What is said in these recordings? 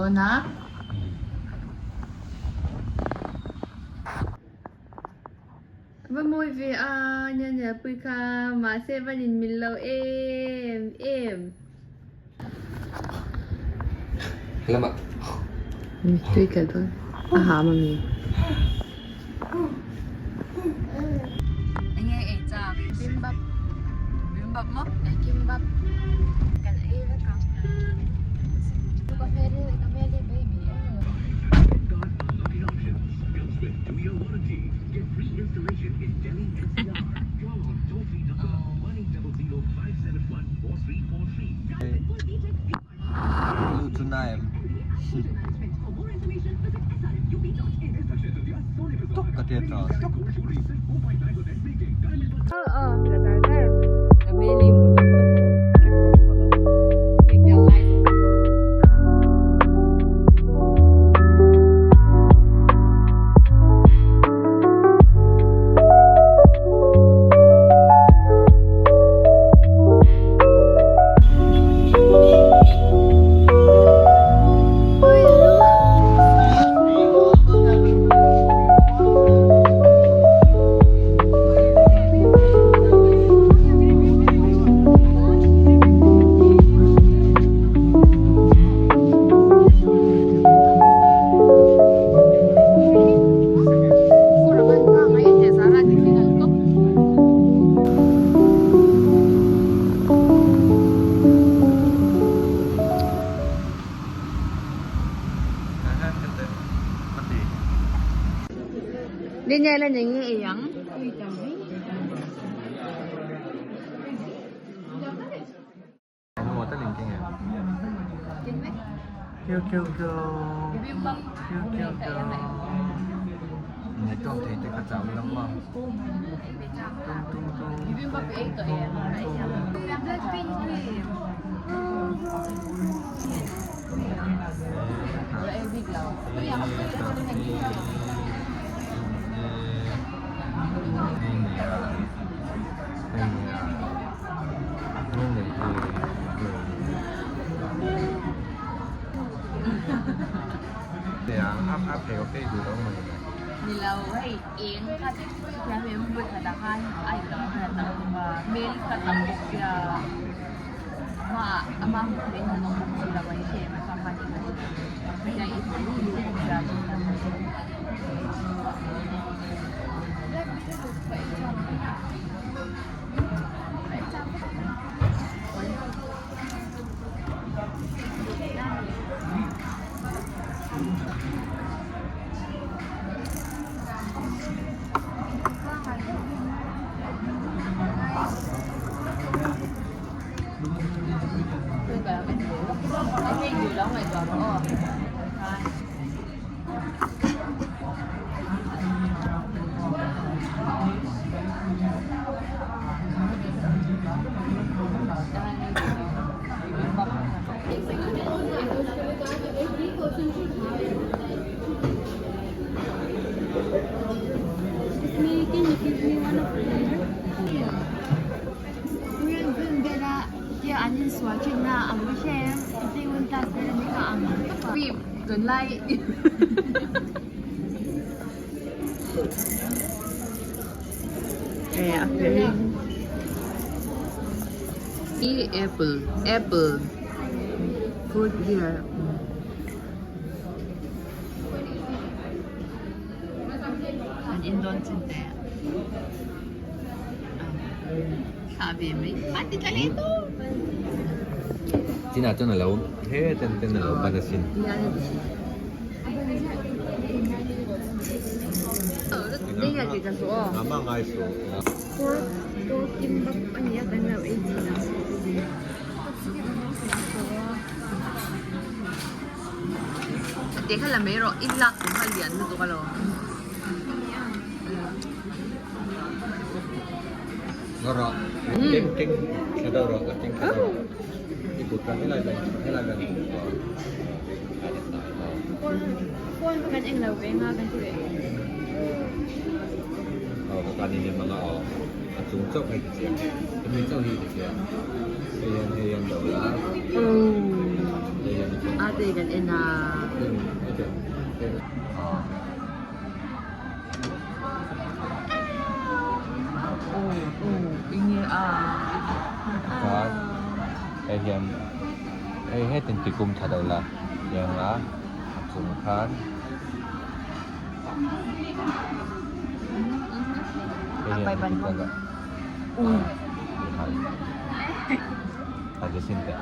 dawn a. Va mawi ve a, nia nia pui kha, mahse va nin mil lo em em. Lama. Tui tla dawn a ha mami. Enge ei chak? Bibimbap. Bibimbap maw? Ei kimbap. Kan ei vek ang. Lu chu na em? Tuk ka tia tha. Tuk. Daniel a eng nge ei ang? Ni lo hei eng kha thiam em vawi khatah khan a in dang khan a tam bawk a hmel kha tam bawk sia hmaah ama hmuh theih in an awm bawk si lo a i hre em a kha khan eng a i hmu luh luh bawk sia chu hian. Apple apple fruit here an in dawn chin te thlah ve mai a ti tla leh tawp Chinah chuan a lo he ten ten a lo ban asin. Pork pork kimbap a ni a kan lo ei thin a. Te kha la mai rawh in lak tum kha lian lutuk alawm. Ngaw rawh keng keng thla deuh rawh la keng thla deuh rawh i kut kha helai vel helai vel Phone kan eng lo ve nga kan ti ve. Aw ka ni ni manga aw. A chung chauh hei ti chiang. Hemi chauh hi ti chiang. Hei hian hei hian do la. Hei hian i A te kan en a. Hei hian hei hetin ti kum tha do la. Tiang a a chung khan hei hian i ti kual a. A sin teh.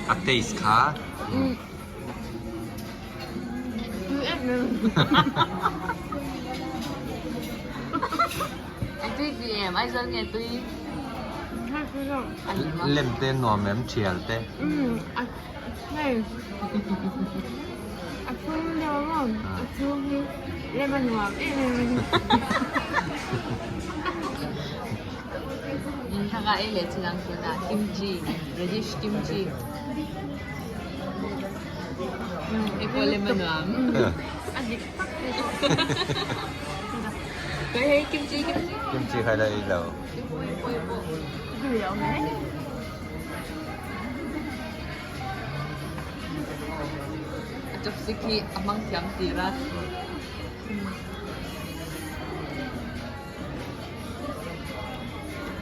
A taste kha. Tui ti em Aizawl nge tui? Lem te nuam em thial te. Hei a chhung deuh maw a chhung hi lem a nuam em em a ni. Thaka ei leh chin ang tunah kimchi radish kimchi. Hei pawh lem a nuam. A dik tak hei pawh. Hei hei kimchi kimchi. Kimchi khai la ei lo. Hei pawh hei pawh. Tui a awm e. A chopstick hi a hmang thiam tir a.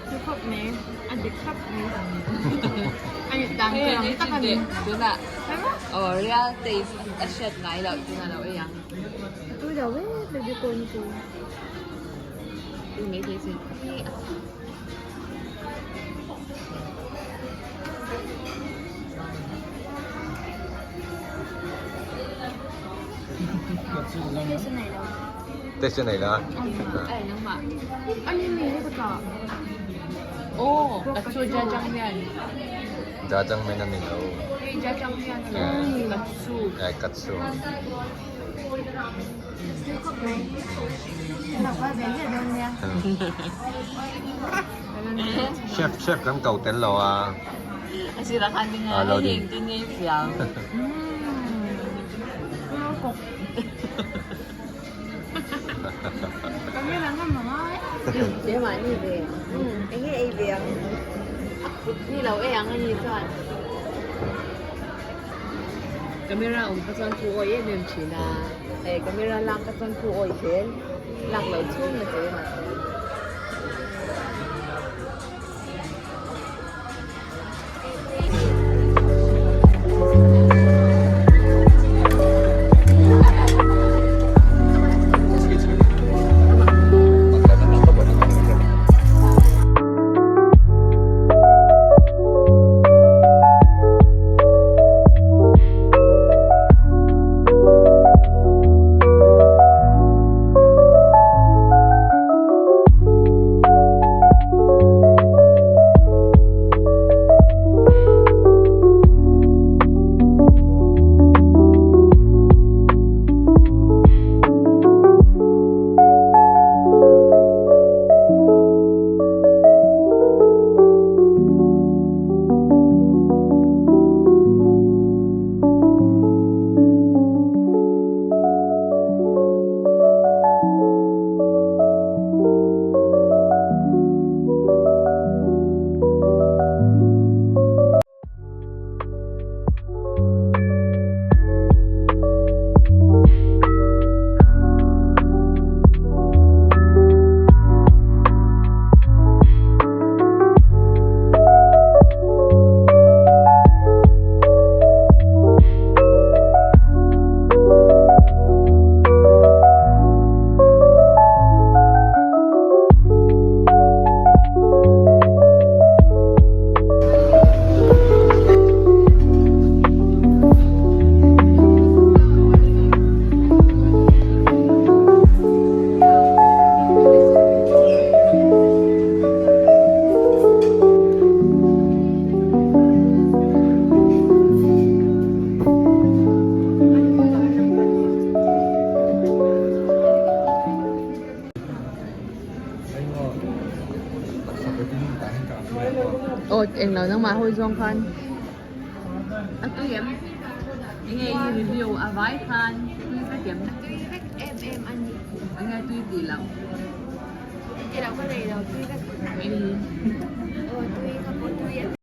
Chu khawp mai, a dik khawp mai. A nih dan tur ang tak a ni. Tunah aw real taste a hriat ngai loh tunah lo ei ang. A tui lo e baby corn chu. Tui mai thei sin. Taste a nei lo. Ai nangmah. Ani mi hi ka chah. Aw katsu jajangmyeon. Jajangmyeon a ni lo. Hei jajangmyeon a ni lo. Katsu. Eh katsu. Chef chef kan ko tel lo a. A sirah khan ding a hei engtin nge i siam. Ni lo ei ang a ni chuan. Camera awm kha chuan thu awi em em thin a, hei camera lak kha chuan thu awi zel, lak loh chhung na che mahse. Aw englo nangmah hawi zawng khan a tui em enge i review a vai khan tui vek em? A tui vek em em a ni. Enge tui tih loh? Tui tih loh ka nei lo tui vek. Eng? Aw tui ka pawh tui a.